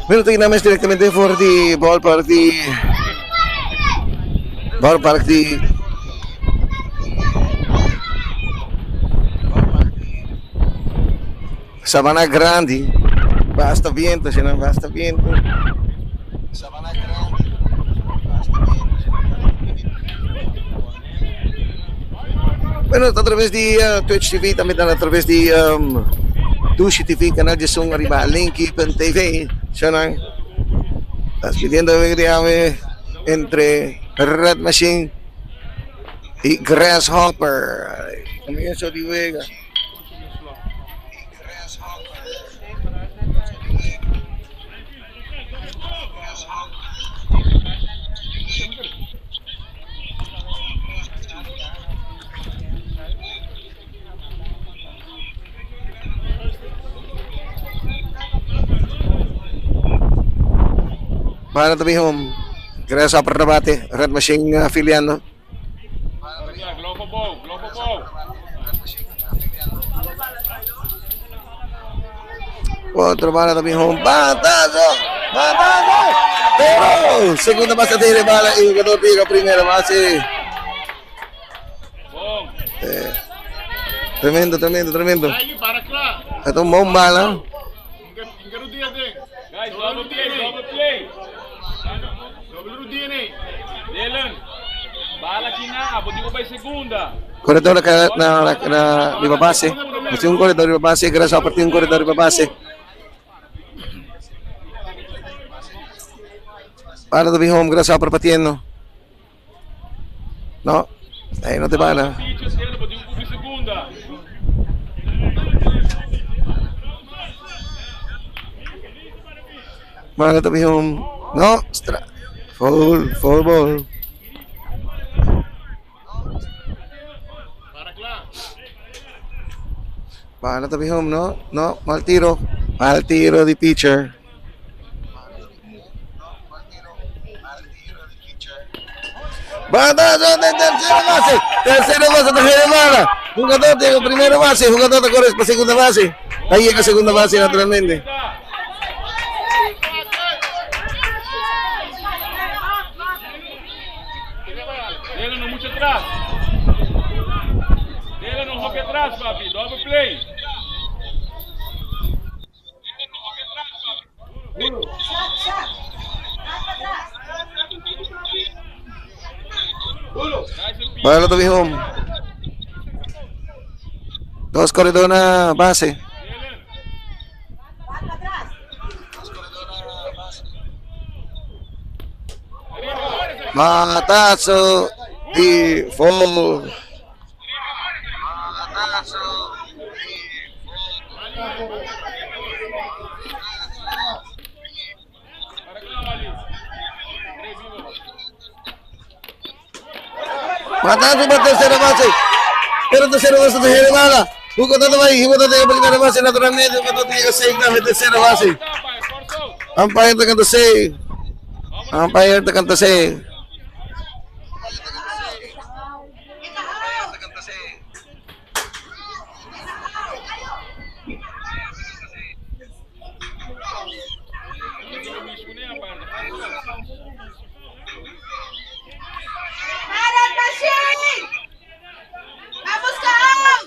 Bueno, ta mes directamente for di ballpark di ballpark di Sabana Grandi. Basta viento, si no, basta viento. Sabana Grandi. Basta viento, si no, basta viento. Bueno, a través di Twitch TV, tambe ta a través di Dushi TV, canal di Sun ariba Linky.tv. Shonan, transmitiendo di entre Red Machine y Grasshopper. Comienzo di wega. Para ta bin Grasshopper ta bate, Red Machine afiliando. Otro bala también un batazo, batazo. Pero segunda base tiene bala y jugador llega primera base. Tremendo, tremendo, tremendo. Esto es un buen bala. Guys, double play, double play. Dylan, bala aki na, bo tin bay segunda. Corredor na na na na riba base. Tin un corredor riba base, Grasshopper tin un corredor riba base. Bala ta bin home, Grasshopper batiendo. No, ey no te bala. Pitcher, Dylan, bo tin cu segunda. Bala ta bin home. No, foul, foul ball. Bala ta bin home, no, no, mal tiro. Mal tiro di pitcher. Batazo de tercera base. Tercera base, tercera bala. Jugador llega primera base, jugador corre para segunda base. Ahí llega segunda base naturalmente. Dylan, no mucho atras. Dylan, no hopi atras, papi. Double play. Bala ta bin home. Dos corredor na base. Batazo di foul. Batazo pa tercera base. Pero tercera base de Jeremala. Jugador ta bay, jugador ta primera base naturalmente, jugador ta llega safe na tercera base. Umpire ta canta safe. Umpire ta canta safe. Red Machine! Tapos ka out!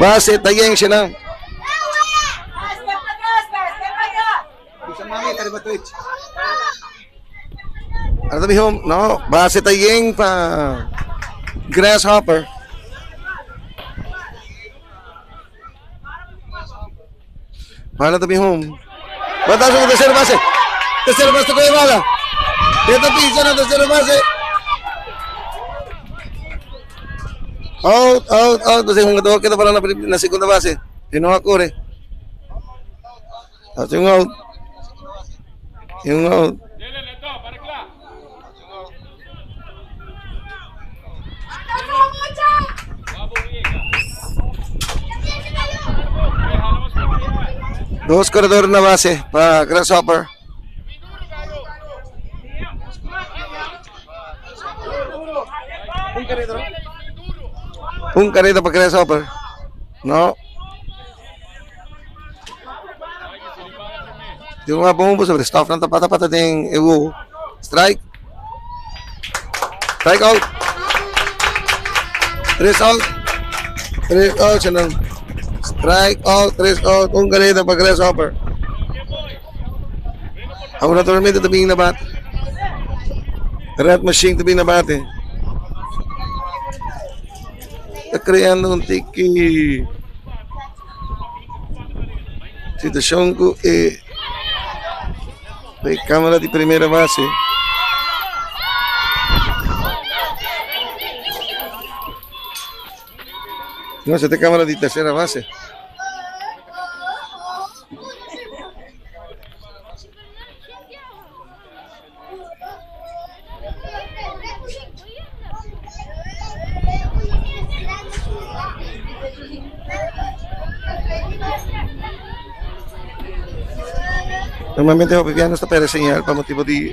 Base, tayeng siya na. Step atras, step atras! Ano tabi home? No, base tayeng pa Grasshopper. Bala tabi home. Batazo ng tercera base. Tercera base ko yung bala. Dito pisa na tercera base. Out, out, out. Kasi kung katuwa kita pala na, na segunda base. Tinuha ko rin. At yung out. Yung out. Dylan, ito, para kla. Dos corredor na base pa Grasshopper. Un carrera pa Grasshopper. No. Di un bombo sobre staf nan ta pata pata den e wowo. Strike. Strike out. Tres out. Tres out siya Strike out, tres out. Un carrera pa Grasshopper. Awo naturalmente tabing na bate. Red Machine tabing na bate. Ta creando un tiki situacion cu e e camera di primera base. No, esa es cámara de tercera base. Normalmente hopi bia nos ta perde señal pa motibo di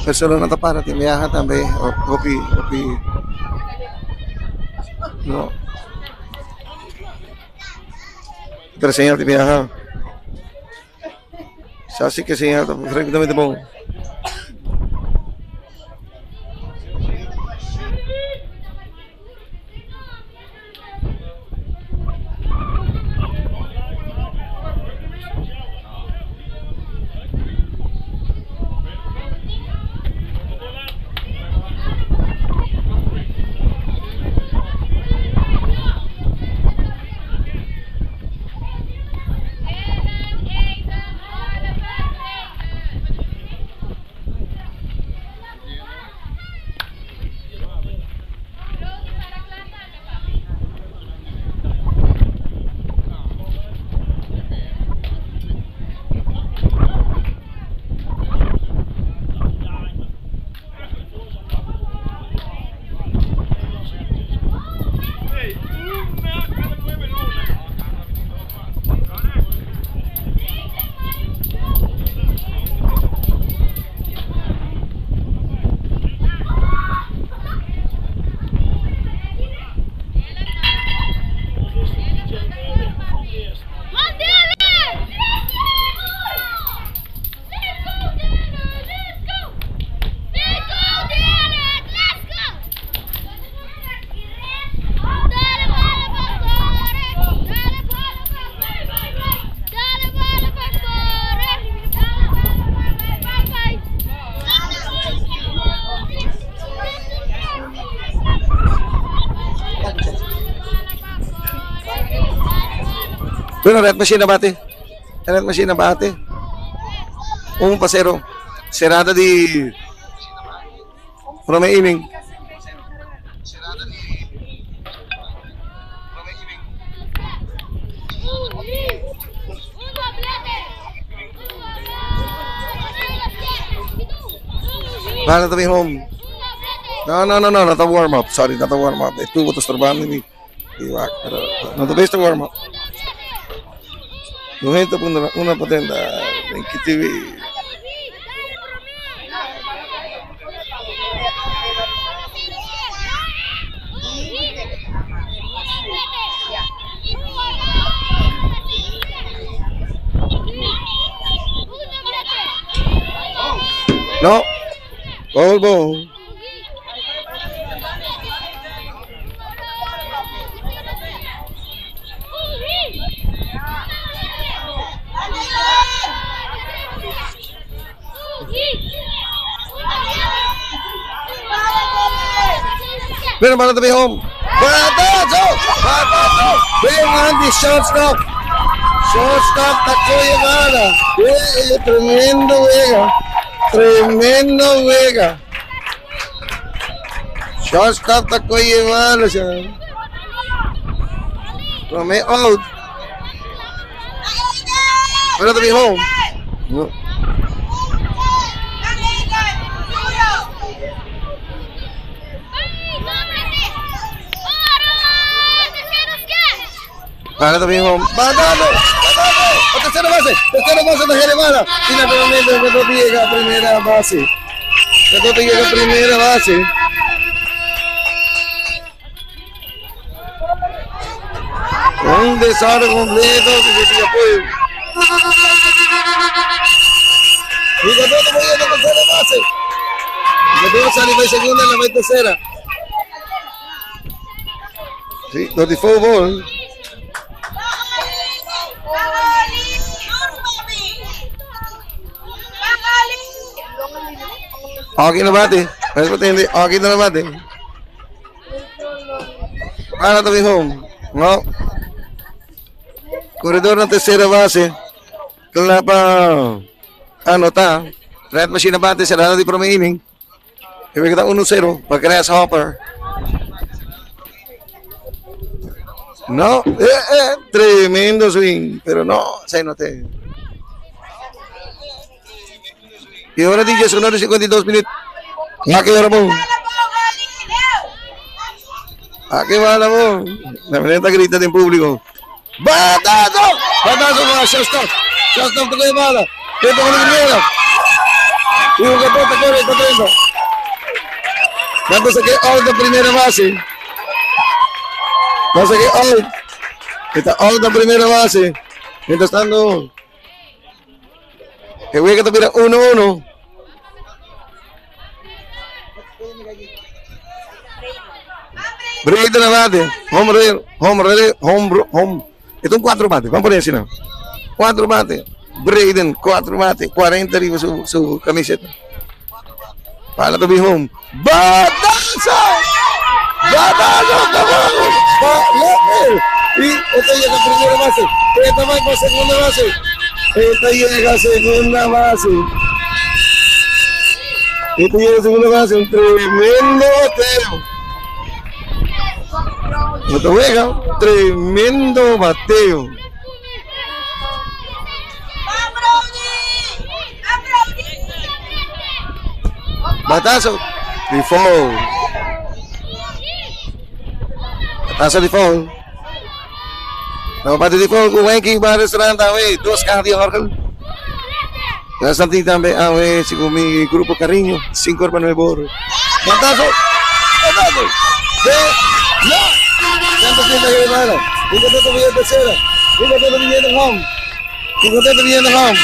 personanan ta para tin biaha tambe hopi hopi no perde señal tin biaha. Sa si ke señal ta perfectamente bon. Bueno, red machine na bate. Red machine na bate. Un pasero. Serada di prome inning. Bala ta bin home. No, no, no, no, no ta warm up. Sorry, no ta warm up. Estuvo ta strorbando mi. Iwak, pero no ta best warm up. 90.1 potente. Link TV. No. Ball, ball. Pero bala ta home. Batazo! Batazo! Bien Andy, shortstop. Shortstop Takoya Bala. Eh, tremendo wega. Tremendo wega. Shortstop Takoya Bala siya. Prome out. Bala ta home. No. Bala ta home. Batazo! Batazo! A tercera base. Tercera base ta Jeremara. Y naturalmente el jugador llega a primera base. El jugador llega a primera base. Un desorden completo que se apoyo. Y el jugador llega a tercera base. El jugador sale de segunda en la tercera. Sí, los de fútbol. Aki na bate. Mas patente, aki na bate. Para tabi home. No. Corredor na tercera base. Kala pa anota. Red machine na bate, será di prome inning. Ibig kita 1-0 pa Grasshopper. No, tremendo swing, pero no, se noté. Y ahora DJ son 52 minutos. ¿A qué hora mo? ¿A qué va la voz? La manera grita en público. ¡Batazo! ¡Batazo para shortstop! ¡Shortstop de bala! ¡Esto con la primera! Y un capote corre, está treinta. Vamos a que out de primera base. Vamos a que out. Está out de primera base. Mientras tanto, que voy a que te mira 1-1. Break na bate. Home run, home run, home, home. Ito un 4 bate. Vamos por ahí, ¿no? 4 bate. Braden, 4 bate. 40 arriba su camiseta. Para to be home. ¡Batazo! ¡Batazo! ¡Batazo! Y esta llega a primera base. Esta va para segunda base. Esta llega a segunda base. Esta llega a segunda base. Un tremendo bateo. No te juega. Tremendo bateo. Batazo. Di foul. Batazo di foul. Nou, di foul ku Wenking ba restaurant awe. Dos kati orgel. Santi también awe si con mi grupo cariño. 5 para 9 oro. Batazo. Batazo. De. No. Tanto tiempo que hermano. Digo todo bien tercera. Digo todo bien home. Digo todo bien home.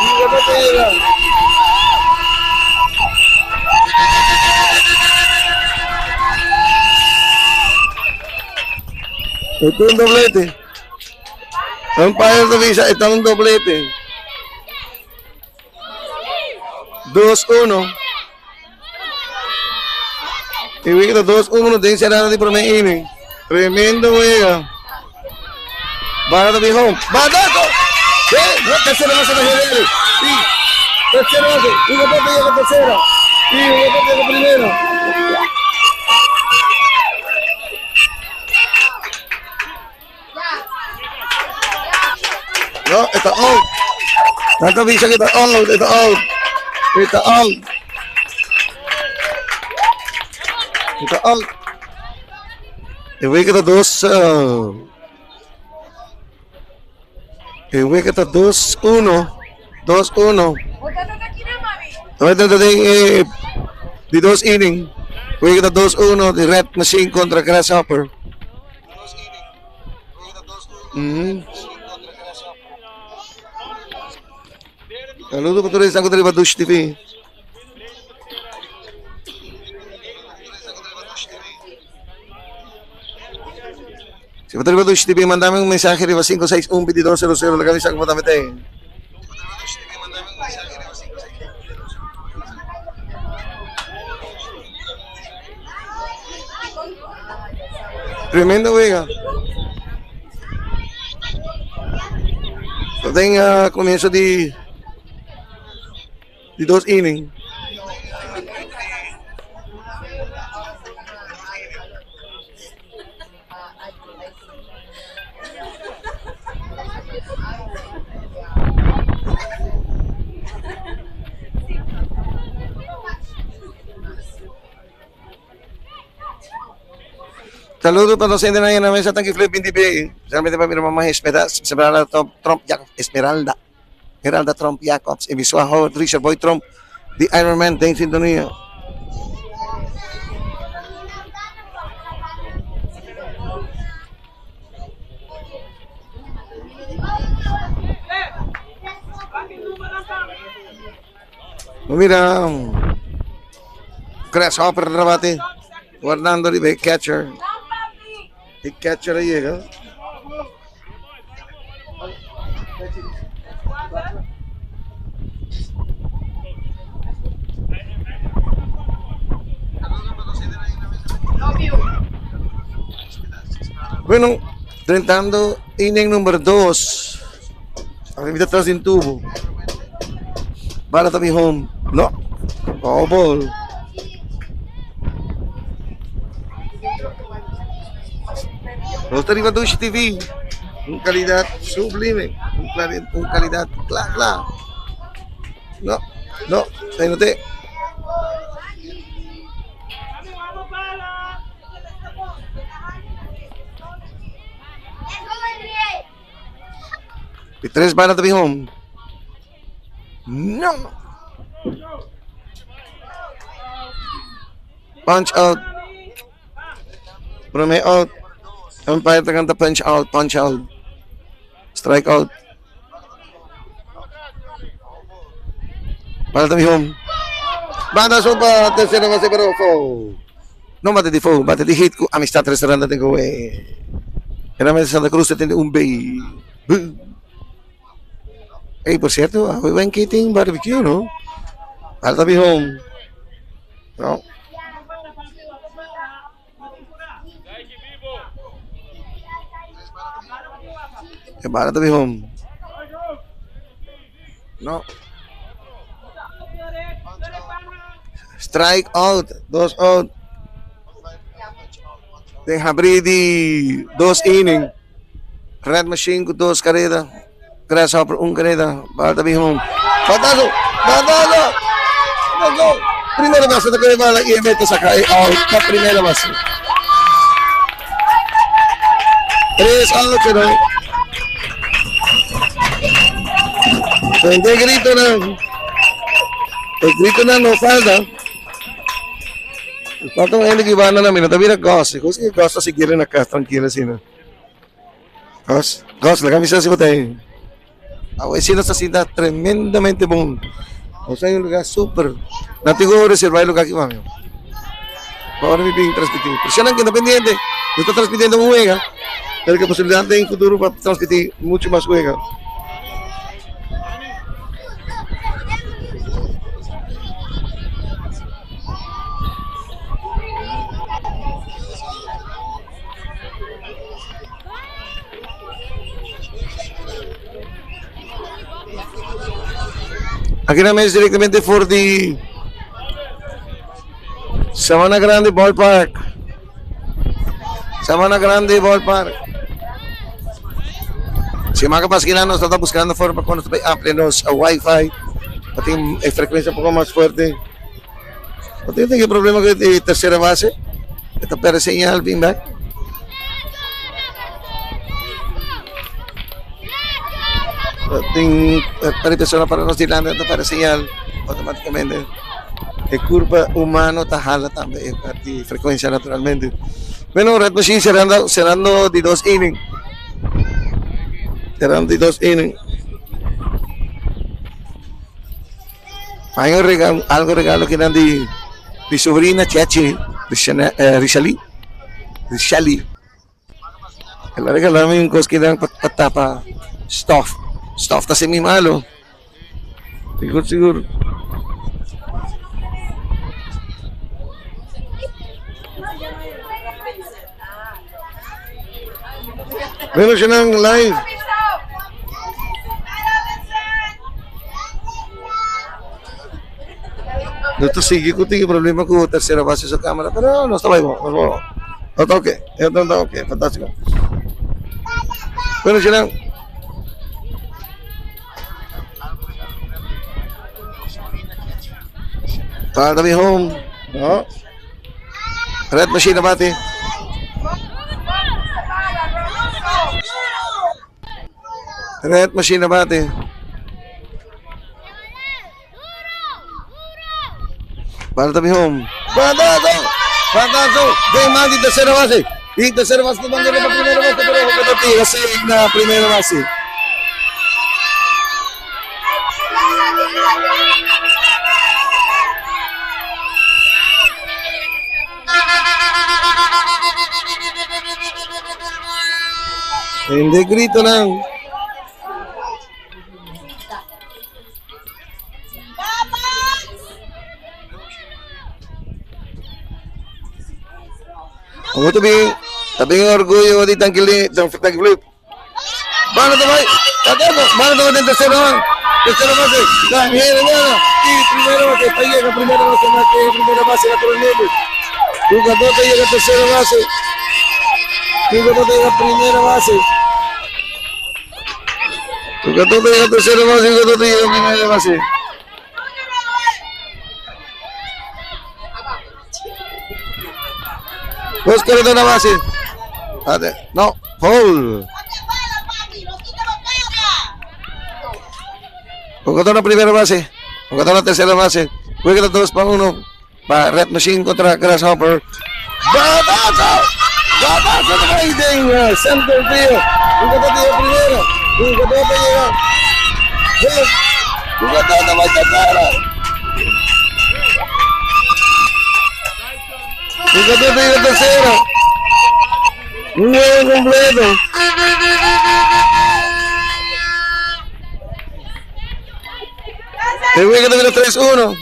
Digo todo bien. Esto es un doblete. Un par de visa, está un doblete. 2-1. Y vi 2-1 de encerrada de primer inning. Tremendo juega. Para de home. ¡Batazo! ¿Qué? No, tercera base de GDL. Sí. Tercera base. Y de llega tercera. Y de llega primera. No, está out. Tanta visa que está out, está out. Está out. Está out. E weet que está 2. E weet que está 2-1. 2-1. Di dos inning. Weet que está 2-1. De Red Machine contra Grasshopper. Saludo para todos los que Dush TV. Si pa Dush TV, mandame un mensaje arriba 561 2200 la camisa como también. Tremendo juega. Tenga comienzo de dos innings. Saludo pa nos hendenan na mesa tanki Flip binti be. Especialmente pa mi ruman mahe Esmeralda Tromp Jacobs Esmeralda Esmeralda Tromp Jacobs y mi sua Howard Richard Boy Tromp di Iron Man den sintonia. Bo mira Grasshopper ta bati wardando riba e catcher. E catcher a yega. Bueno, drentando inning number dos. Arribita tras di un tubo. Bala ta bin home. No. Foul ball. Nos ta riba Dushi TV. Un calidad sublime. Un, un calidad cla cla. No, no, ahí no te. Di tres banda ta bin home. No. Punch out. Prome out. Umpire ta canta punch out, punch out. Strike out. Bala ta bin home. Banda so pa tercera base pero foul. No bate di foul, bate di hit ku Amistad Restaurant ta tin ku e. Generalmente Santa Cruz ta tene un bay. Ey, por cierto, awe Wenky tin barbecue, no? Bala ta bin home. No. E bala ta bin home. No. Strike out, dos out. Den habri di dos inning. Red Machine ku dos kareda. Grasshopper un kareda. Bala ta bin home. Batazo! Batazo! Batazo! Primera base ta kohe bala i e mete saka e out pa primera base. Tres out pero Tende gritonan. E gritonan no falta. Falta un hende ki banda na mi. No ta bira Gus. Gus ki Gus ta sigui na kas tranquilo asina. Gus, Gus, laga mi sa si bo ta ahí. Awe si nos ta sinta tremendamente bon. Nos ta en un lugar super. No tin como reserva e lugar aki pa mi. Pa ora mi bin transmiti. Pero si nan keda pendiente, nos ta transmitiendo un wega. Pero ke posibilidad den futuro pa transmiti mucho mas wega. Aki na mes directamente for di Sabana Grande Ballpark. Sabana Grande Ballpark. Semana que pasa nos está buscando forma con nos ampliar nos wifi para tener frecuencia un poco más fuerte. No tiene problema con la tercera base. Esta perde señal, bien back. Tin pare persona para nos dilante ta perde señal automáticamente. E curva humano ta hala tambe e parti frecuencia naturalmente. Bueno, Red Machine cerrando, cerrando di dos inning. Cerrando di dos inning. Hay un regalo, algo regalo que dan di mi sobrina Chechi, Richali, Richali. El a regalá mi un kos ki nan pa tapa stof. Stof ta semi malo. Sigur sigur. Bueno, nan live. No ta sigui ku tin problema ku tercera base su camera, pero no ta bai bon, no ta ok, no ta ok, fantástico. Bueno, Shenan. Falta mi home. No. Red machine bate. Red Machine a bate. Bala ta bin home. Batazo! Batazo! Den man di tercera base. Y tercera base ta mandando pa primera base, pero ta tira safe na primera base. Hende gritonan. Amo ta bin, ta bin orgullo di Tanquilí, Tanquilí. Bala ta bai, bala ta bai den tercera man. Tercera base, la viene, gana. Y primera base, ta llega primera base, na que primera base naturalmente. Jugador ta llega tercera base. Jugador ta llega primera base. Jugador ta llega tercera base, jugador ta llega primera base. Dos corredores na base. No, foul. Jugador na primera base. Jugador na tercera base. Juega 2 pa 1. Pa Red Machine contra Grasshopper. Batazo! Batazo na kay Ding! Center field. Jugador de primera. Jugador de llega. Jugador na may tercera. Jugador de llega tercera. Un juego completo. El juego de 3-1.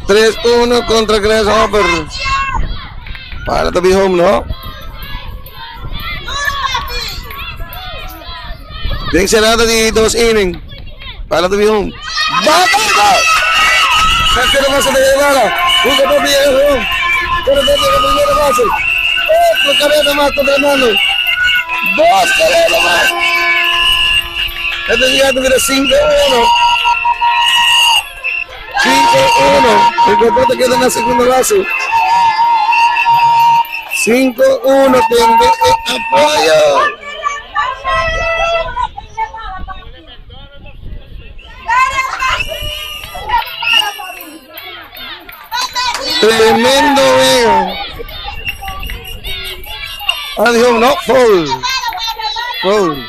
3-1 contra Grasshopper. Para to be home, no? Den serada di dos inning. Para to be home. Batazo! Tercera base de Guevara. Jugador de home. Corredor de la primera base. Otro carrera más contra Mano. Dos carreras más. Este llegando mira 5-1. 5-1. El contrato queda en la segunda base. 5-1. Tende el apoyo. Tremendo juego. Ah, dijo, no, foul. Foul.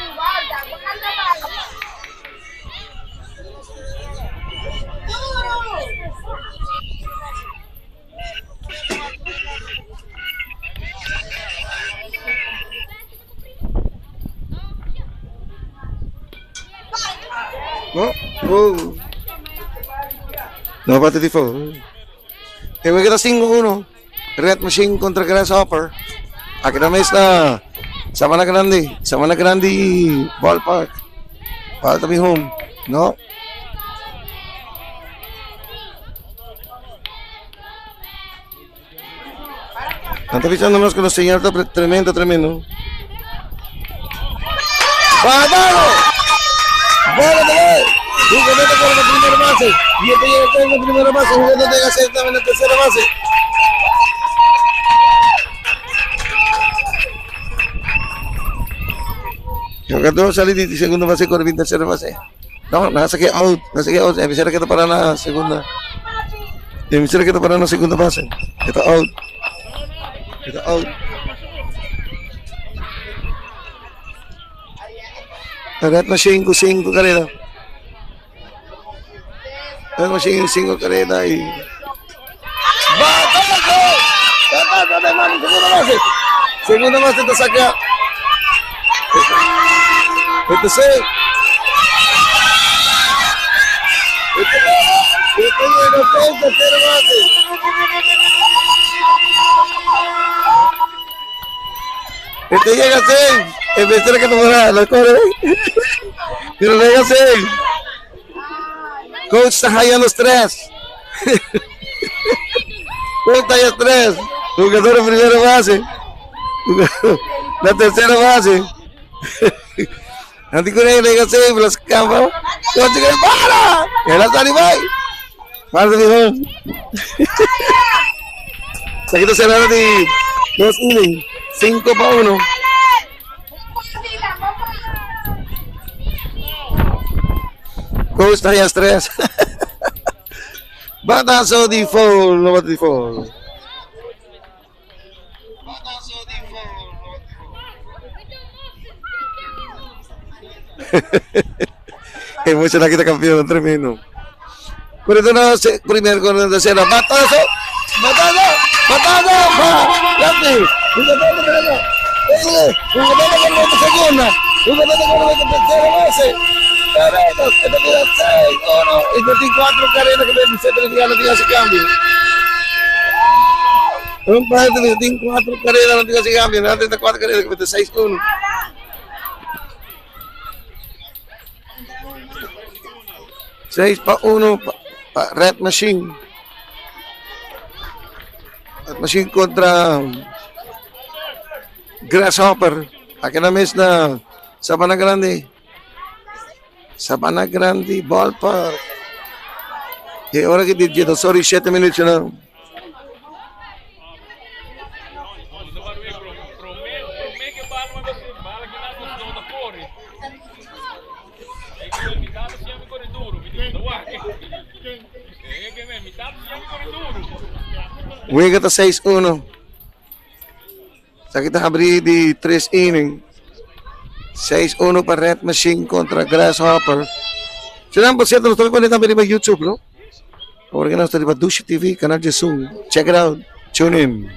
No, foul. No, pati di foul. E wega ta 5-1. Red Machine contra Grasshopper. Aki na mes na Sabana Grande. Sabana Grande Ballpark. Para ta home. No. Nan ta bisando nos ku nos señal ta tremendo, tremendo. ¡Batado! ¡Bola de gol! Jugador de la primera base. Y este llega con la primera base. Jugador de la en la tercera base. Jugador sale de segunda base, corre bien tercera base. No, nada se queda out, nada se queda out. Empieza a quedar para la segunda. Empieza a quedar para la segunda base. Está out. Está out. Red Machine ku 5 carrera. Red Machine 5 carrera y... ¡Batazo! ¡Batazo de mano! Segunda base. Segunda base te saca. Este sí. Este este llega con tercera base. Este llega 6. En vez de que tomara la corre. Pero llega 6. Coach está hallando los tres. Coach está hallando tres. Jugador en primera base. La tercera base. Nanti ko na yung llega 6. Las campo. Coach que para. El la bye. Para de Sakit cerrada de dos innings. 5 pa 1. Coach ta haya stress. Batazo di foul, no bata di foul. E muchanan aki ta campeon, tremendo. Por eso no, primer con la tercera. Batazo, batazo, batazo, pa, Yapi. Segunda, tercera base. Carreras, esta tira 6, 1, y 24 carreras que deben ser tres no tiene cambio. Un parte de 24 carreras no tiene cambio, no 34 carreras que 6, 1. 6 pa 1 pa, pa Red Machine. Red Machine kontra Grasshopper. Aki na mes na Sabana Grande. Sabana Grande Ballpark. E ora ki di sorry 7 minuut na. Wega ta 6-1. Esaki ta habri di tres inning. 6-1 pa Red Machine kontra Grasshopper. Sinan, por cierto, nos ta pone tambe riba YouTube, no? Awor que nos ta riba Dushi TV, Canal Jesun. Check it out. Tune in.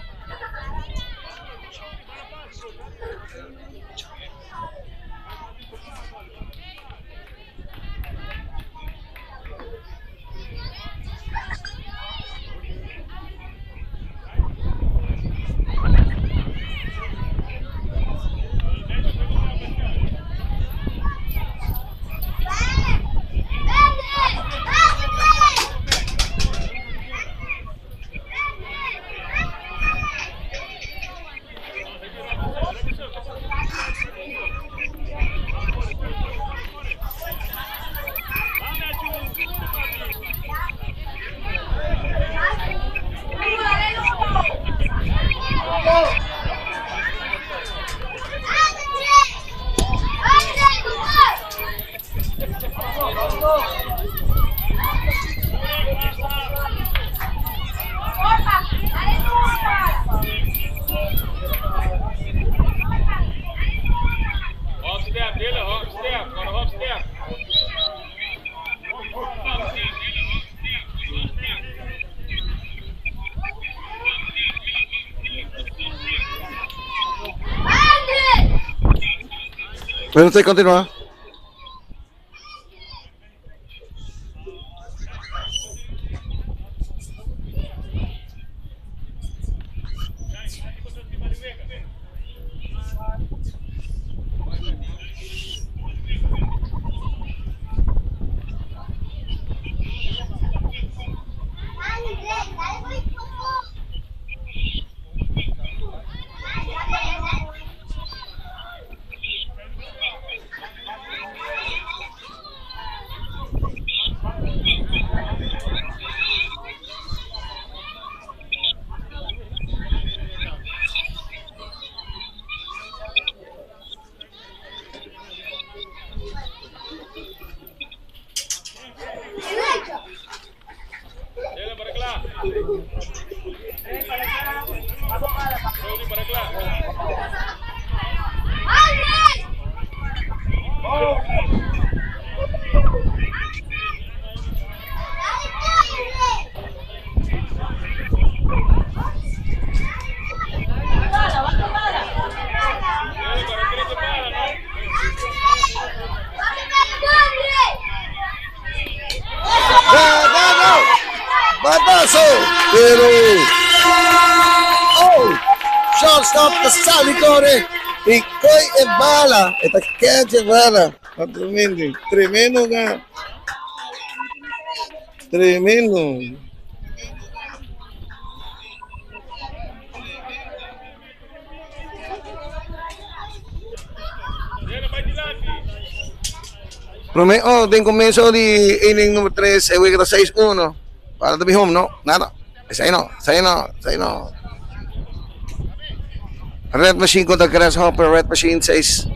Bueno, usted continúa. Batazo, pero oh, shortstop ta sali kore i koi e bala, e ta catch e bala. Tremendo, tremendo nga. Tremendo. Prome oh, den comienzo di inning number 3, e wega ta 6-1. Para ta home, no? Nada. Esei no, esei no, esei no. Red Machine contra Grasshopper, Red Machine 6,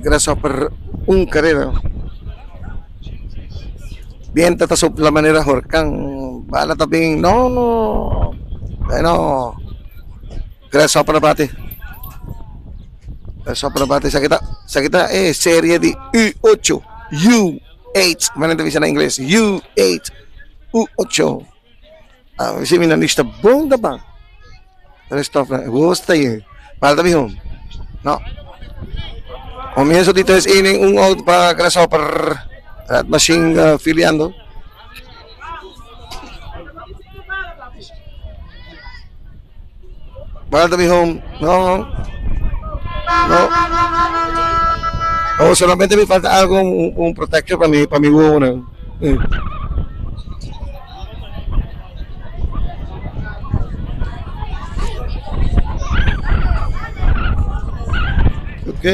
Grasshopper 1 carrera. Biento ta sopla manera horcan. Bala ta bin. No. Bueno. Grasshopper a bate. Grasshopper a bate. Esaki ta, esaki ta e serie di U8. U8. Manera ta bisa na ingles. U8. U8. A ver si mi nariz ta bon ta ban. Restof na gusta ye. Bala ta bin. No. Comienzo di tres inning, un out pa Grasshopper. Red Machine uh, filiando. Bala ta bin home. No. No. Oh, solamente me falta algo, un, un protector pa mi, pa mi wowonan. Mm. Ok.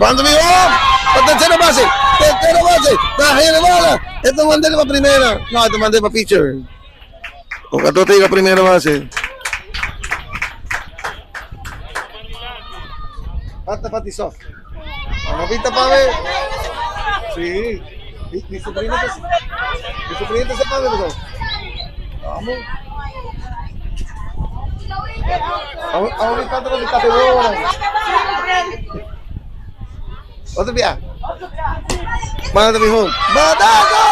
Banda mi home. Pa tercera base. Tercera base. Traje bala. Esto mandé pa primera. No, esto mandé pa pitcher. Jugador ta yega primera base. Pata pati soft. Vamos pinta pa ver. Sí. Mi, mi sobrino ta, mi sobrino ta sepa ver Vamos. Vamos, vamos pinta pa pinta pe Otro bia. Manda mi home. Batazo!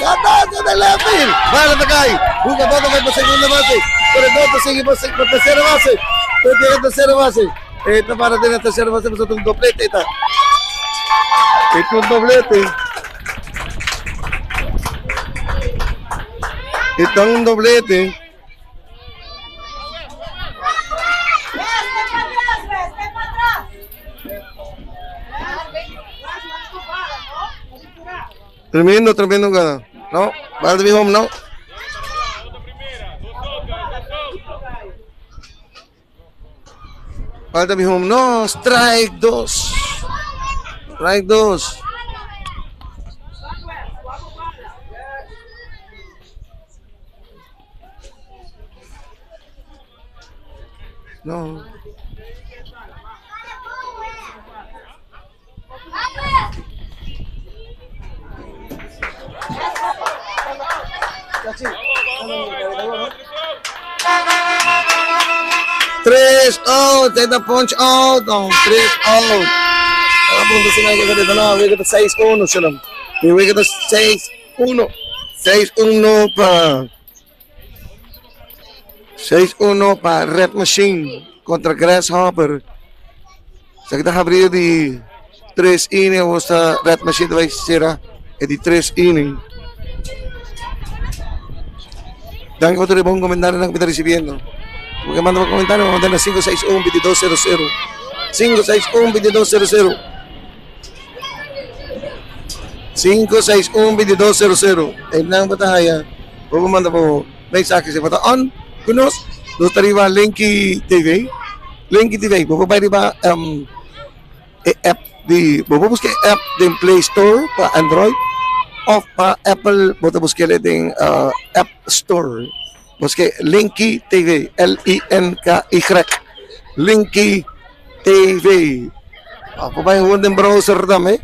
Batazo de left field. Bala ta cai. Busca bota vai para segunda base. Pero bota sigue para para tercera base. Pero llega tercera base. Esta para de la tercera base pues un doblete esta. Este un doblete. Está un doblete. Tremendo, tremendo gana. No, va de home, no. Falta mi home, no. Strike dos. Strike dos. No. Tres out, ta punch out, no, tres out. A punto final que ta no, wega ta 6-1, shalom. Mi wega ta 6-1. 6-1 pa 6-1 pa Red Machine contra Grasshopper. Esaki ta habri di tres inning, awor sta Red Machine ta bai sera e di tres inning. Danki pa tur e bon comentarionan ku mi ta risibiendo. Bo ke manda bo comentario, manda na 561 2200. 561 2200. 561 2200. Einan bo ta haya. Bo por manda bo mensahe si bo ta on ku nos. Nos ta riba Linky TV. Linky TV. Bo por bai riba um, e app di bo por buska e app den Play Store pa Android of pa Apple bo ta busk'e den uh, App Store. Buska Linky TV, L I N K Y. Linky TV. Bo por bai gewoon den browser tambe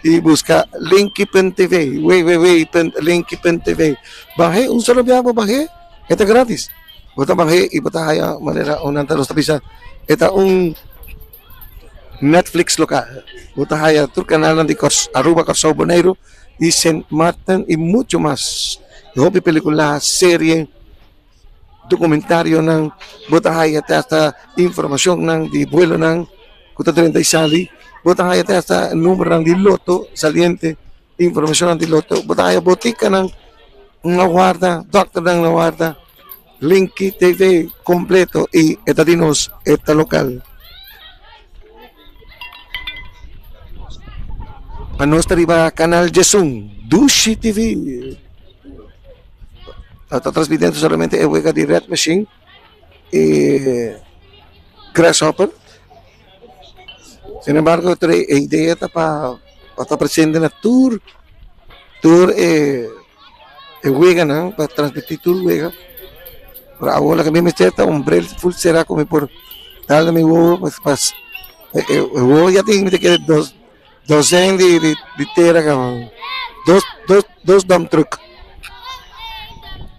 y busca linky.tv, www.linky.tv. Baj'e un solo biaha bo baj'e, e ta gratis. Bo ta baj'e y bo ta haya manera un nan ta nos ta bisa e ta un Netflix local. Bo ta haya tur canalnan di Aruba, Kòrsou, Boneiru y Sint Maarten y mucho mas. Hopi pelicula, serie, documentarionan, bo ta haya te hasta informacionnan di vuelonan cu ta drenta y sali. Bo ta haya te hasta numeronan di loto saliente, informacionnan di loto. Bo ta haya boticanan na warda, dokternan na warda. Linky TV completo y e ta di nos, e ta local. Pa nos ta riba Canal Djesun, Dushi TV. Ta transmitiendo solamente e wega di Red Machine y Grasshopper. Sin embargo, e idea ta pa ta presente na tur tur e e weganan pa transmití tur wega. Pero awor loke mi mester ta un bril ful será ku mi por dal na mi wowo pa e wowo ya tin mi ta kere dos. Dozen di di di tera kaba. Dos dos dos dump truck.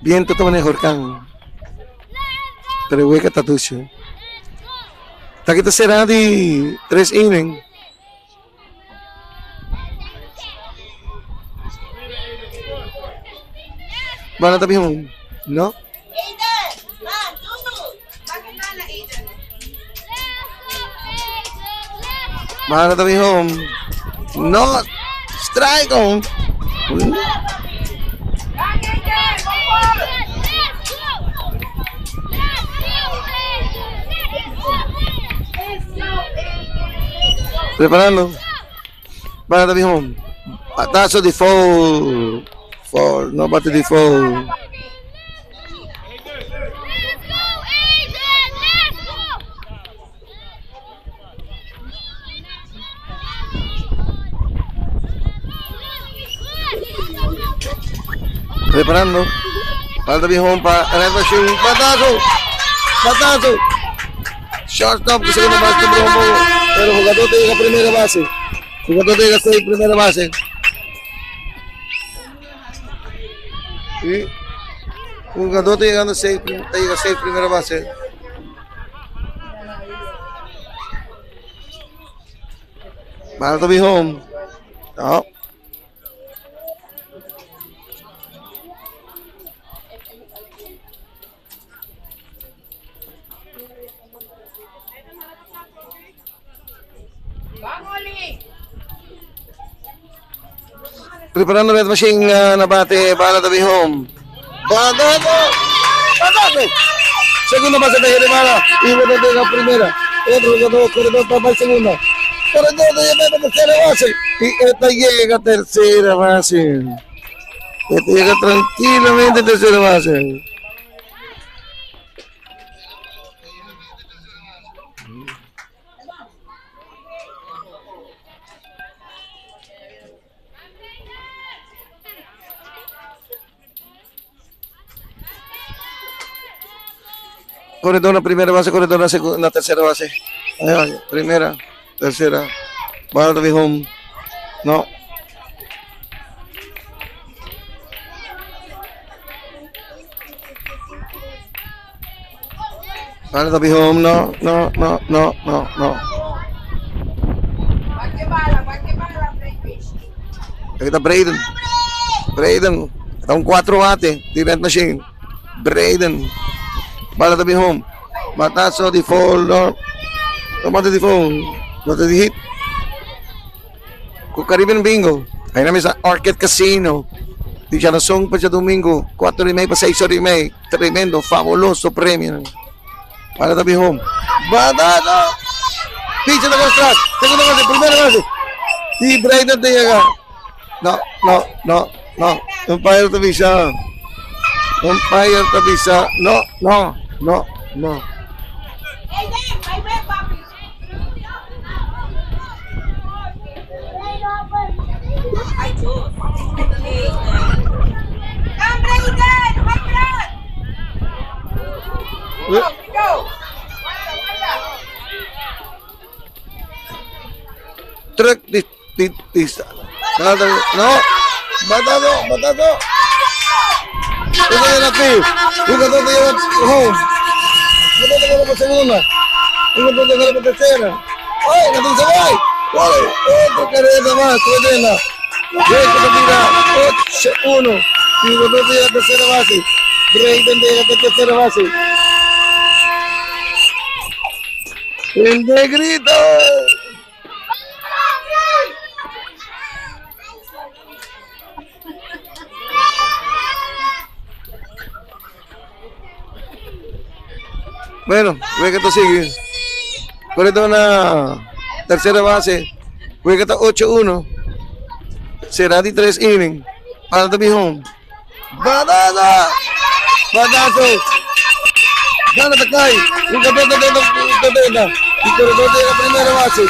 Biento ta manera horkan. Pero e wega ta dushi. Taki ta sera di tres inning. Bala ta bin home. No. Bala ta bin home. No. Strike on. Preparando. Bala ta bin home. Batazo di foul. Foul. No bate di foul. Preparando. Falta bin home pa Red Machine. Batazo! Batazo! Shortstop que segunda base un poco. Pero jugador te llega a primera base. Jugador te llega a primera base. Y jugador te llegando a seis, te llega a seis primera base. Bala ta home. No. Preparando Red Machine uh, na bate, bala tabi home. Batazo! Batazo! Segunda base de Jeremara y bueno de la primera. Otro jugador, corredor para la segunda. Corredor de llega a tercera base. Y esta llega a tercera base. Esta llega tranquilamente a tercera base. Corredor na primera base, corredor na, segunda, na tercera base. Ay, primera, tercera. Bala to be home. No. Bala to be home. No, no, no, no, no, no. Aquí está Braden. Braden. Está un 4 bate. Di Red Machine. Braden. Bala to be home. Batazo di foul. No. No bate di foul. Bate di hit. Ku Caribbean Bingo. Ahí na sa Orchid Casino. Di Son pa domingo. 4 y media pa 6 y media. Tremendo, fabuloso premio. Bala to be home. Batazo. Picha de atrás. Segunda base, primera base. Y Braden te llega. No, no, no, no. Umpire te avisa. Umpire te avisa. No, no, no, no. Truck di, di, di, no, batazo, batazo. Jugador de aquí, jugador de home. Jugador de la segunda. Jugador de la tercera. ¡Ay, la se va! ¡Ay! Otra carrera más, tremenda. Llega mira, 8-1. Jugador de la tercera base. Brayden de la tercera base. El negrito. Bueno, juega esto sigue. Correcto una tercera base. Juega hasta 8-1. Será de 3 innings. Para the home. Banana! Batazo! Gana Takay. Un campeón de la Y corredor de la primera base.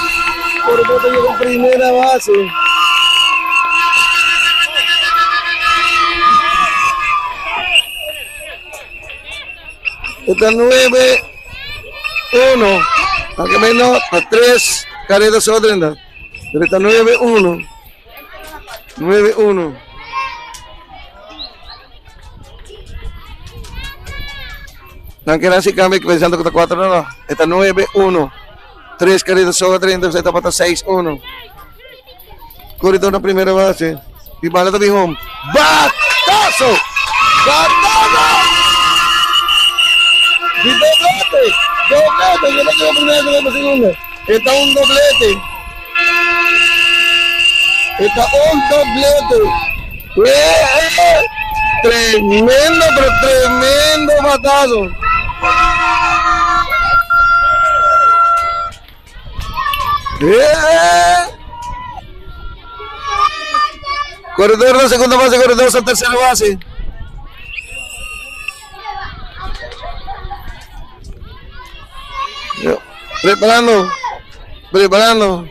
Corredor de la primera base. Está 9 1. Aunque menos a 3 carreras odrenda. Pero ta 9-1. 9-1. Nan kere hasi cambio pensando cu ta 4 no no. E ta 9-1. Tres carreras soga 30, e tabata 6-1. Corredor na primera base. Y bala ta bin home. Batazo! Batazo! Y doblete! Doblete! Yo no quiero primera, yo quiero segunda. Está un doblete. Está un doblete. Eh, eh. Tremendo, pero tremendo batazo. Corredor na segunda base, corredor sa tercera base. Preparando, preparando.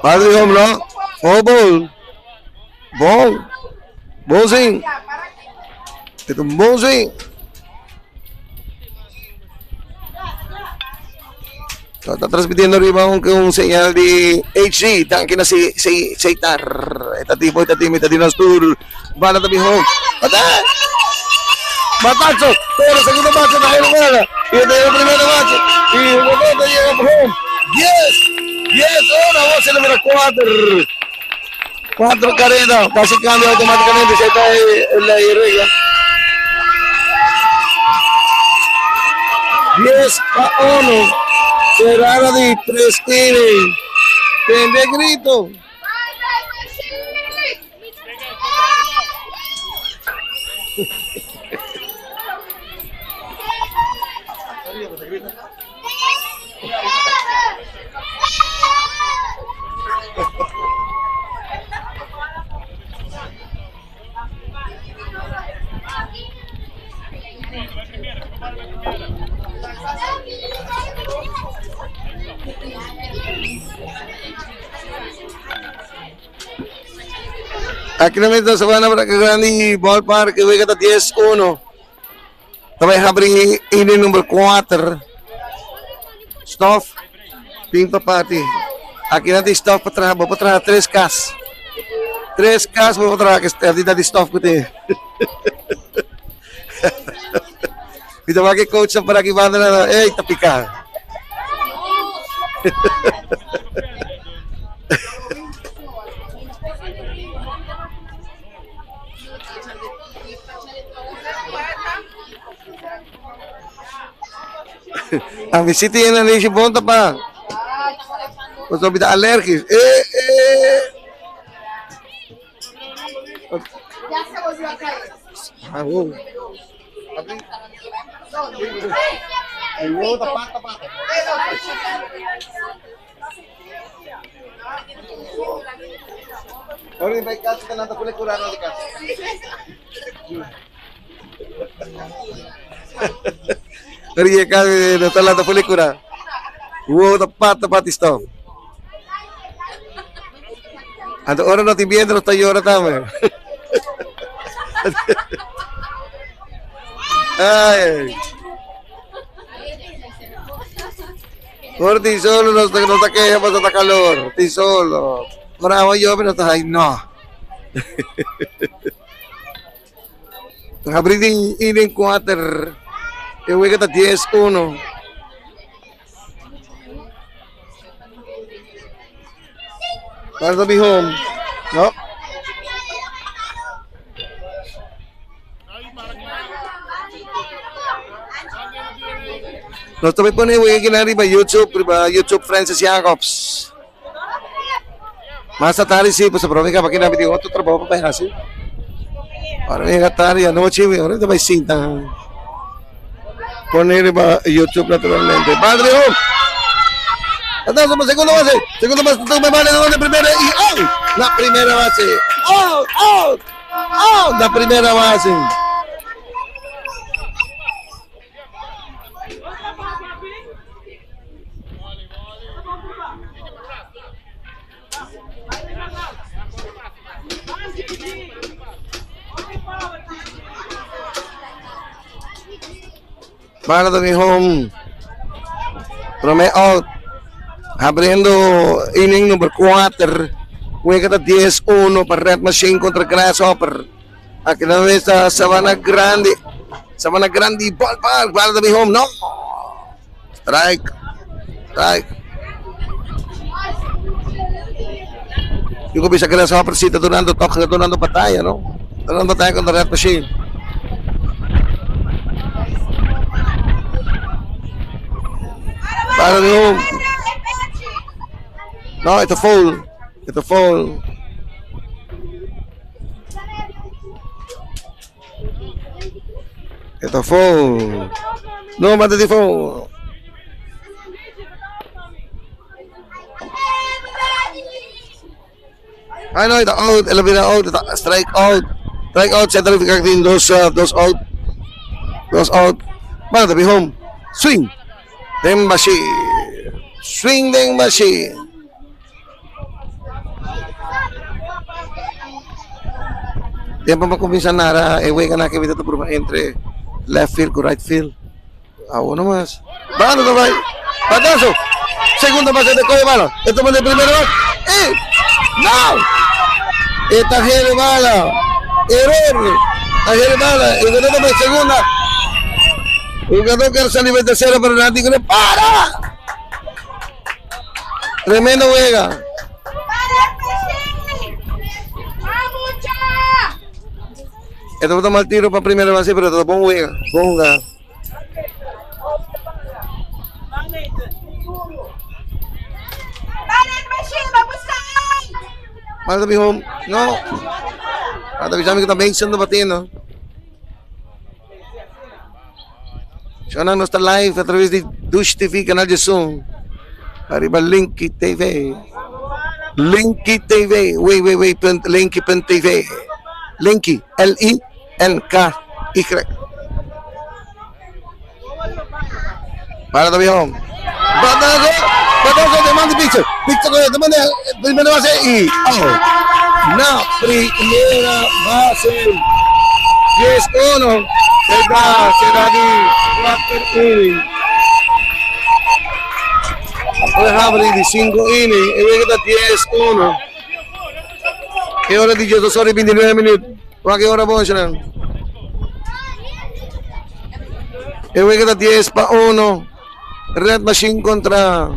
Padre home run, foul ball. Ball. Bon swing. Ito un bon swing. Está transmitiendo arriba un, un señal de HD. Tanque na si, si, Seitar. Esta tipo, esta team, esta team tour. Bala tabi home. Bata! Batazo. Pero segundo base, na bola. Y este es el primero base. Y el bote llega por home. 10. 10, 1, base número 4. 4 carreras. Pase cambio automáticamente. Se está en la regla. 10 a 1. Cerrada de 3 innings. Tende grito. Aki na mester Sabana Braca Grandi Ballpark e wega ta 10-1. Ta bai habri inning number 4. Stof tin pa parti. Aki nan tin stof pa traha. Bo por traha tres kas. Tres kas bo por traha ku e di stof ku tin. Mi ta wak e coachnan por aki banda nan, ey ta pika. A mi si tin nanishi bon ta pa. Pasobra mi ta alergisch. Eh, eh. Ah, wow. Ora di bai casa ta nanta kule kurano di casa. Ora di casa no ta lanta kule kura. Wow ta pata pati stop. Anto ora no tin biento no ta yora tambe. Ay. Ora tin solo no ta no ta keha pasobra ta calor. Tin solo. Ora awa yobe no ta hay no. Habri den inning kuater. E wega ta 10-1. Para ta home. No. Nos tambe pone wega kinan riba YouTube, riba YouTube Francis Jacobs. Mas tardi sí, pasobra mi kaba kinan mi tin otro trabou pa bai hasi. Ora mi yega tardi anochi, mi ora mi ta bai sinta pone riba YouTube naturalmente. Padre home. Atención, segundo base, segundo base, toma bala de primera y out. La primera base. Out, out, out. La primera base. Bala ta bin home. Prome out. Abriendo inning number 4. Wega ta 10-1 pa Red Machine contra Grasshopper. Aki nan esta Sabana Grande. Sabana Grande ballpark. Bala ta home. No. Strike. Strike. Yung bisa Grasshopper si ta dunando tok ta dunando batalla, no? Dunando batalla contra Red Machine. Para de home. No, ito foul. Ito foul. Ito foul. No, mata di foul. Ay, no, ito out. Elabira out. Ito, strike out. Strike out. Center of the dos, dos out. Dos out. Para tabi home. Swing. Den bashi. Swing den bashi. Tempo pa kuminsa nara, e wega na kevita tu entre left field ku right field. Awo nomás. Bando tambay. Batazo. Segunda base de Coye Bala. Esto de primero. ¡Eh! ¡No! Esta gente mala. Error. Esta mala. Y cuando segunda. Jugador que salió de tercera, pero nadie le para. Tremendo juega. Esto va a tomar tiro para primera base, pero te buen juega. Buen jugar. Para home. No. Para sabi ko también siendo batiendo. Siya no está live a través de Dush TV, canal de Zoom. Arriba Linky TV. Linky TV. www.linky.tv. Linky. L-I-N-K-Y. Para tabi home. Batazo. Batazo, demanda pitcher. Pitcher ko, demanda. Primera base y out. Na primera base. 10-1. Se da, se da di 4 inning. Puede abrir di 5 inning. E venga 10-1. Che ora di 2 ore 29 minuti. Ma che ora buona siya E venga 10 pa 1. Red Machine contra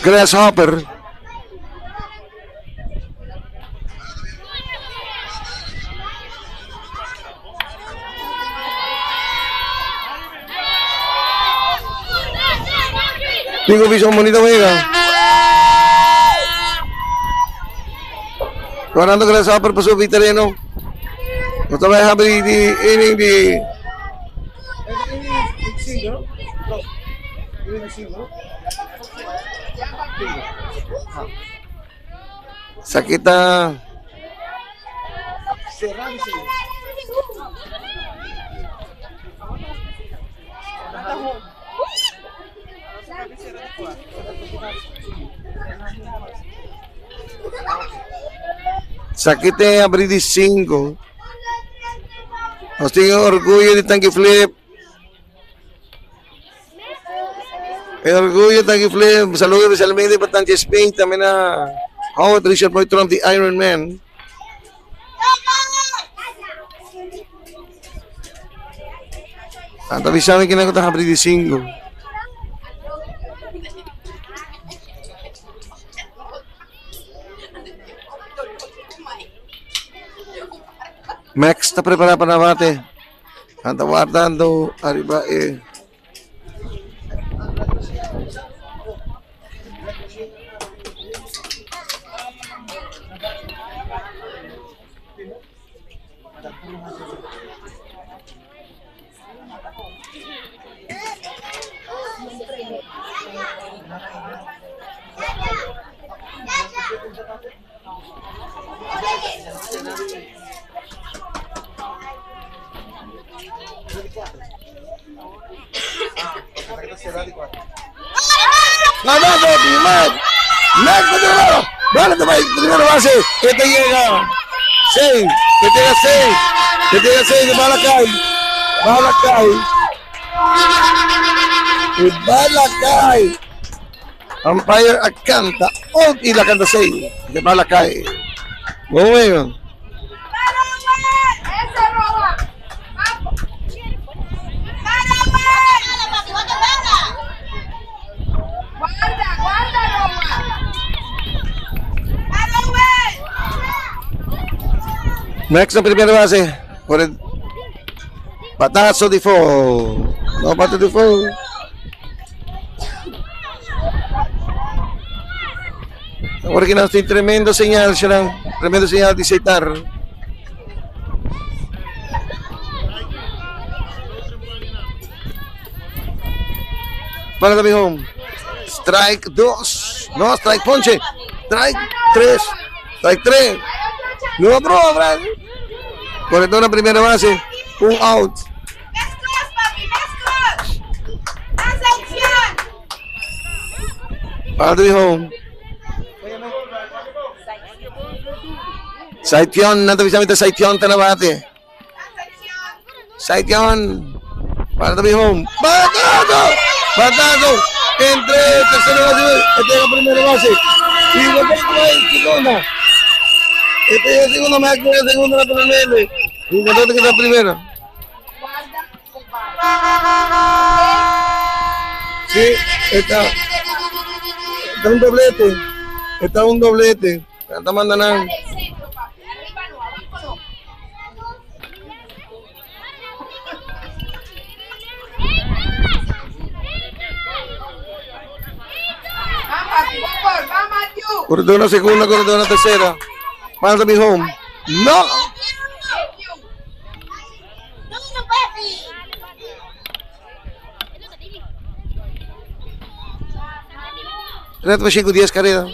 Grasshopper. Digo, Vision Bonita Vega. Guardando Grasshopper pasó terreno. No te vayas a abrir di inning di Sakita. Sakite abrir de 5. Nos tiene orgullo de Tanque Flip. El orgullo de Tanque Flip. Saludos especialmente para Tanque Spain. También a Howard Richard Boy Trump, the Iron Man. Tanto avisame que no está abrir de 5. Max está preparado para bate. Anda guardando arriba. Ganando Max. Max primero. Vale, primero base. Que te llega. 6. Que te llega 6. Que te llega 6. Bala cae. Bala cae. E bala cai. Umpire a canta out y la canta 6. De bala cai. Buen juego. Max na primera base. Por el batazo di foul. No bate di foul. Ahora que nos tiene tremendo señal, Sharon. Tremendo señal de Seitar. Para también home. Strike 2. No, strike ponche. Strike 3. Strike 3. No, bro, Brad. Correcto la primera base. Un out. Para the home. Saition, natavisamente Saition Tanabate. Saition. Para the home. ¡Batazo! ¡Batazo! Entre tercera base, este es la primera base. Y lo que es segunda. Este es segunda, más que segunda naturalmente. Y lo que está primero. Sí, está. Está un doblete. Está un doblete. Está mandando. Corredor una segunda, corredor una tercera. Manda mi home. No. Red Machine 10 carrera.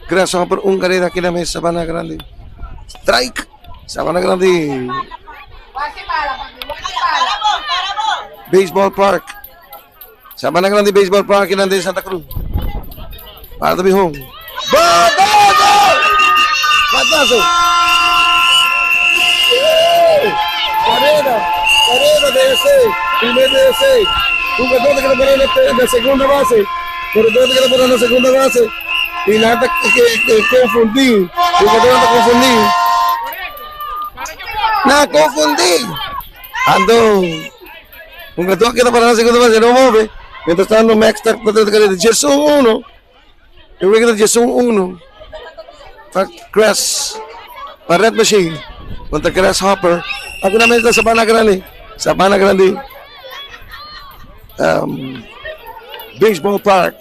Gracias por un carrera aquí en la mesa, Sabana Grande. Strike. Sabana Grande. Baseball Park. Sabana Grande Baseball Park en Santa Cruz. Para mi home. ¡Batazo! ¡Batazo! Carrera, carrera de 6, primer de 6. Jugador que lo en la segunda base. Corredor que lo en la segunda base. Y nada que confundí. Jugador que confundí. Nada, confundí. Ando. Jugador que lo en la segunda base, no mueve. Mientras tanto, Max está de Jason 1. Eu voy a Jason 1. Para Crash. Para Red Machine. Contra Grasshopper. Aquí na mesa Sabana Grande. Sabana Grande. Baseball Park.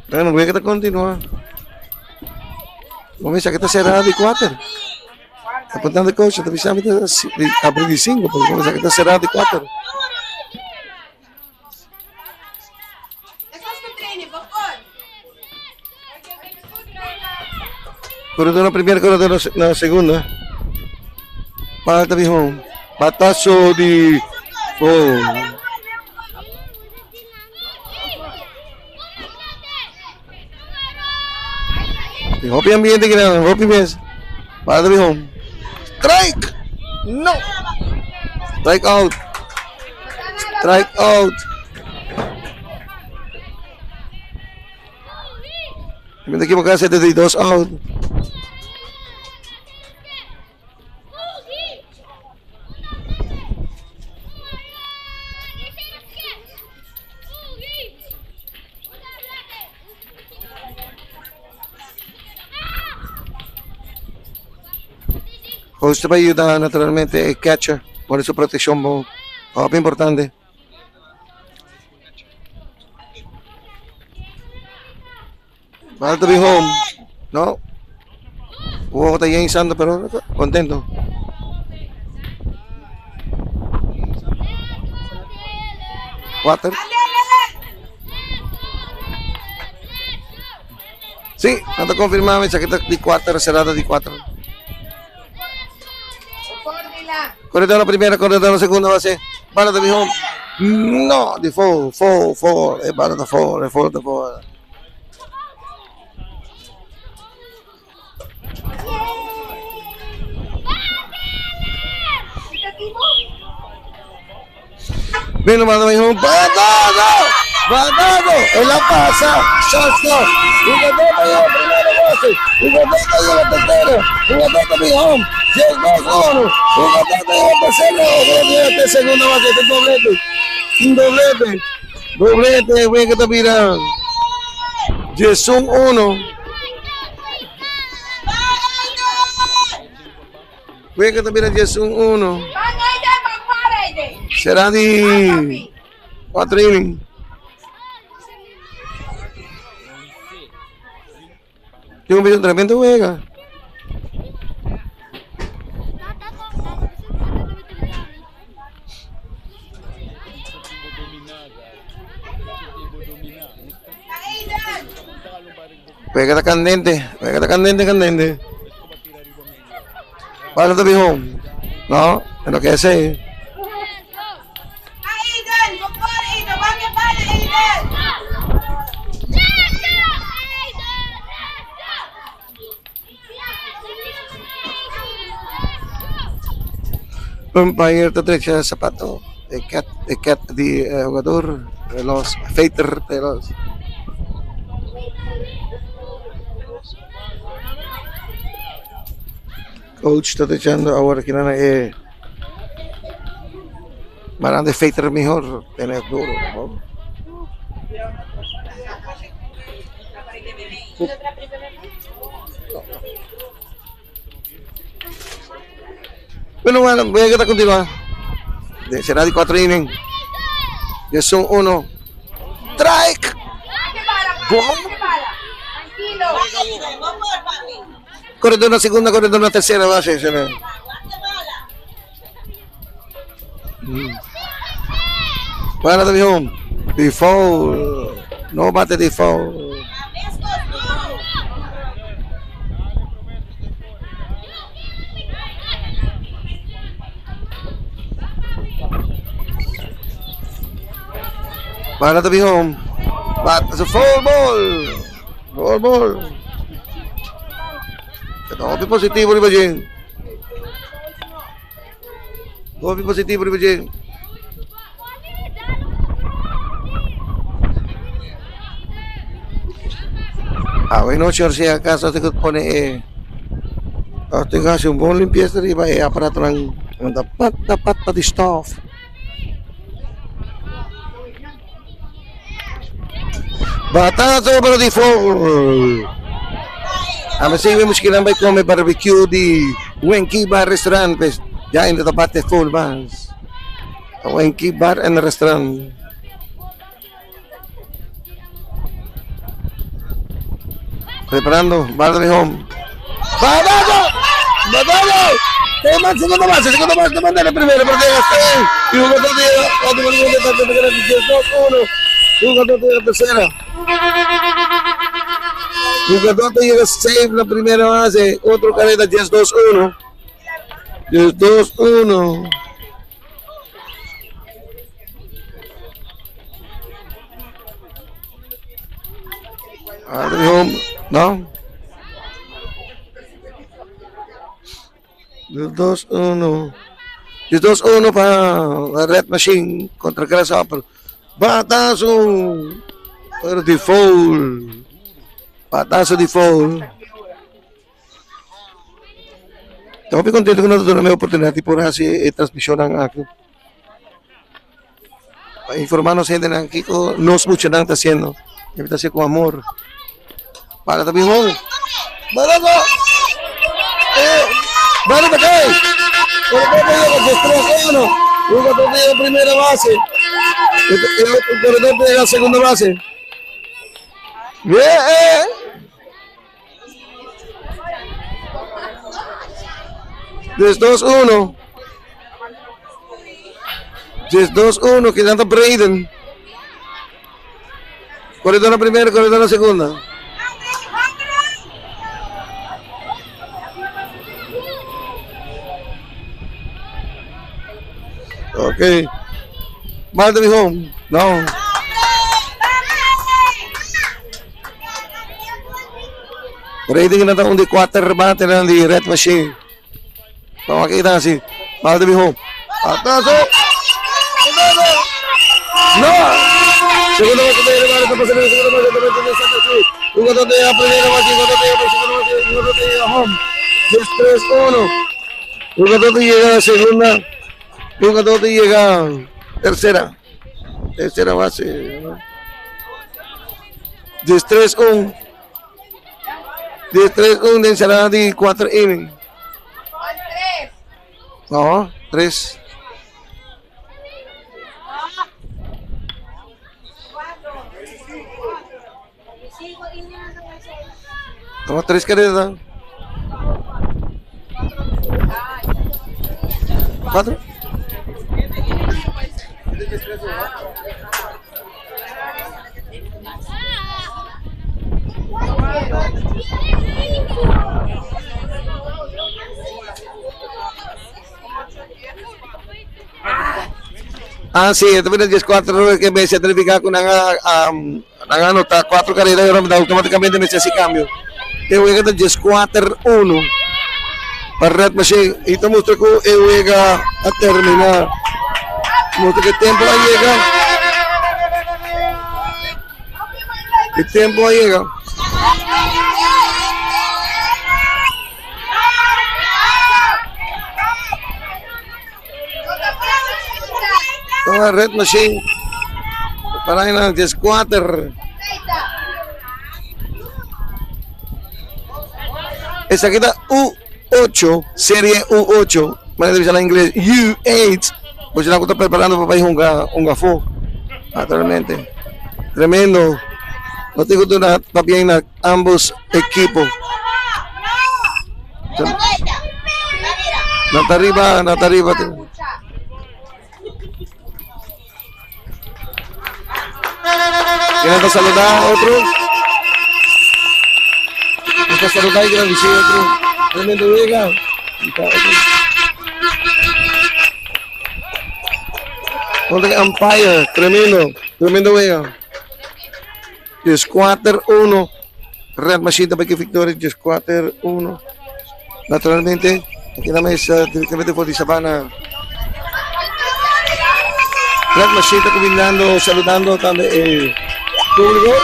Bueno, voy a continuar. Vamos a que está cerrada de 4. Apuntando el coach, abrir de 5, porque vamos a que está cerrada de 4. Corredor na primera, corredor na segunda. Falta, mijo. Batazo de. Oh. Hopi ambiente que nada, hopi mes. Falta, mijo. Strike. No. Strike out. Strike out. Me equivoqué, 72 out. Usted va a ayudar naturalmente el catcher por su protección, muy importante. Va to be home. No. Hubo botella Sando, pero contento. Water. Sí, ando confirmado, chaqueta de 4, cerrada de 4. Corredor la primera, corredor la segunda base. Bala de home. No, de 4, 4, 4. Bala de 4, 4, 4. Beno manda bai home. Batazo! Batazo! El a pasa. Shortstop. Jugador ta yega primera base. Jugador ta yega tercera. Jugador ta bin home. 10-2-1. Jugador ta yega tercera. Jugador ta yega te segunda base. Este doblete. Un doblete. Doblete. Wega ta bira 11-1. Wega ta bira 11-1. Será di 4 inning. Tin un tremendo wega. Wega ta candente, wega ta candente, candente. Bala ta bin home. No, e no ke esei. Umpire ta trecha sapato e cat e cat di e hugador e los veter e los. Coach ta trechando awor aki nan e manan de veter mihor tene duro. Bueno, bueno, voy a continuar. De será de 4 inning. 11. Strike. Bom. Corredor na segunda, corredor na tercera base. Se Para de home. Di foul. No bate di foul. Para de home. Bat is a foul ball. Foul ball. Hopi positivo riba dje. Hopi positivo riba dje. Awe nochi ora si acaso tin ku pone e tin ku hasi un bon limpieza riba e aparatonan ku ta pata pata di stof. Batazo pero di foul. Ame sigui muskinan bai come barbecue di Wenky Bar Restaurant pues ya ainda ta bate full mas. Wenky Bar and Restaurant. Preparando, bala de home. ¡Batazo! ¡Batazo! Tema segunda base, segunda base, manda la primera, pero llega seis. Y jugador de otro 2-1. Jugador de la tercera. Jugador llega safe la primera base. Otro carrera 10-2-1. 10-2-1. Home, no. 2-1. 2-1 pa Red Machine contra Grasshopper. Batazo! Pero di foul. Batazo di foul. Estoy contento que nos dona oportunidad de por hacer transmisión aquí. Pa informarnos gente aquí que nos mucho nada está haciendo. Está haciendo con amor. Para también joven. ¡Batazo! ¡Eh! ¡Bala para acá! Corredor 3-1. Jugador de primera base. El otro corredor de la segunda base. Bien. 2-1. 2-1, quedando Braden. Corredor na primera, corredor na segunda. Ok. Mal de home. No. Braden na un di 4 bate na di Red Machine. Vamos aquí está así. Mal de home. Atazo. No! Segundo base ta yega ta pasa den segundo base ta mete den center field. Jugador ta yega primera base, jugador ta yega segundo base, jugador ta yega home. Dies tres uno. Jugador ta yega segunda, jugador ta yega tercera. Tercera base. Dies tres un. Dies tres un den será di cuatro inning. No, tres. Toma tres carreras. Cuatro. Ah, sí, esta vez 14 que me se significa que nan a um, nan a anota cuatro carreras y ahora automáticamente me se hace cambio. E wega ta 14-1 pa Red Machine y ta mustra cu e wega a termina. Mustra que tempo a yega. E tempo a yega. Toma Red Machine. Para na 14. Esaki ta U8, serie U8. Manera di bisa na ingles, U8. Boso nan ku ta preparando pa bai hunga hunga afó. Naturalmente. Tremendo. No tin ku duna pabien na ambos ekipo. Nan ta riba, nan ta riba. Nan ta saluda otro. Nan ta saluda y grandeci otro. Tremendo wega. Contra umpire, tremendo, tremendo wega. Dieskuater uno. Red Machine ta bai victoria dieskuater uno. Naturalmente, aki na mesa directamente for di Sabana. Red Machine ta combinando, saludando tambe e público.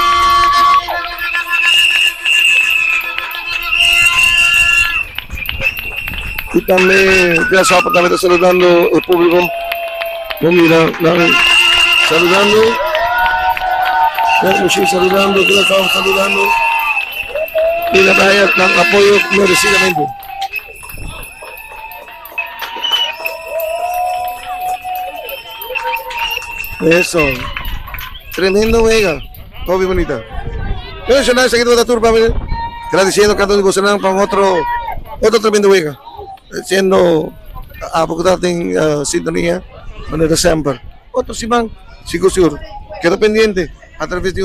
Y tambe Grasshopper tambe ta saludando e público. Bo mira nan saludando. Red Machine saludando, Grasshopper saludando. Y nan ta haya nan apoyo merecidamente. Eso. Tremendo wega. Hopi bonita. Bueno, señores, aquí ta tur pa mi. Agradeciendo cada uno de vosotros pa un otro, otro tremendo wega. Siendo a poco ta den sintonía, manera semper. Otro siman, sigur sigur. Keda pendiente a través di.